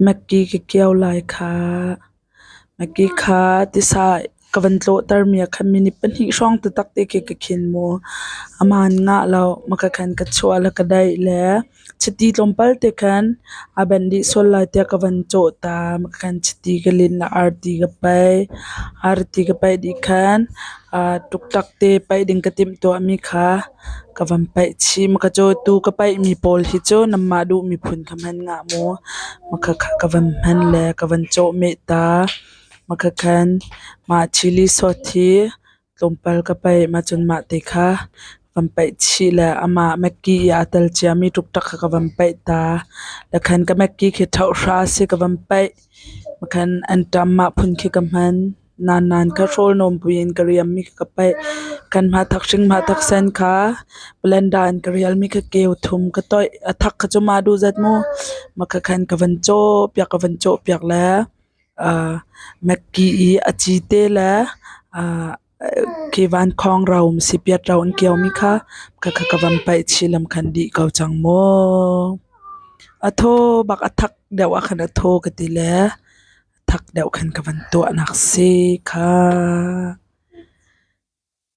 Maggi ka kio lai khah. Maggi kha tisa ka van tlawhtermi ah khan minute 2 hrawng taktak te khi ka khin mu. Amaan ngah lo. Maka khan ka chuah le ka daih le chiti tlawmpal te khan a banh dih sual lai tiah ka van cawh ta. Maka khan chiti ka linh le arti ka paih. Arti ka paih dih khan tuktak te paih ding ka timhtuahmi kha ka van paih chih. Maka cu tu ka paihmi pawl hi cu nanmah duhmi phun kha hman ngah mu. Maka kha ka van hman le ka van cawhmeh ta. Maka khan mah chili sauce hi tlawmpal ka paih. Mah cun mah te kha van paih chih le amah Maggi i aa tel ciami ṭukṭak kha ka van paih ta. Le khan ka Maggi khi ṭhohhra a si ka van paih. Khan anṭam mah phun khi ka hman. Nan kha hrawl nawm buin ka riammi kha ka paih. Kan hmathak hring hmathak sen kha blender in ka rialmi kha keu thum ka toih. A thak kha cu mah duh zat mu. Mah kha khan ka van cawhpiak ka van cawhpiak le Maggi i a cite le khi vankhawng ro sipiat ro an kiomi kha khakha ka van paih chih lam khan dih ko cang mu. A thaw bak a thak deuh ah khan a thaw ka ti le thak deuh khan ka van tuahnak si kha.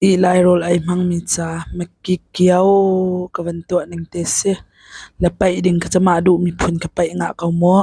I Lairawl ei hmangmi ca Maggi kio ka van tuah ning te si. Le paih ding kha cu mah duhmi phun ka paih ngah ko mu.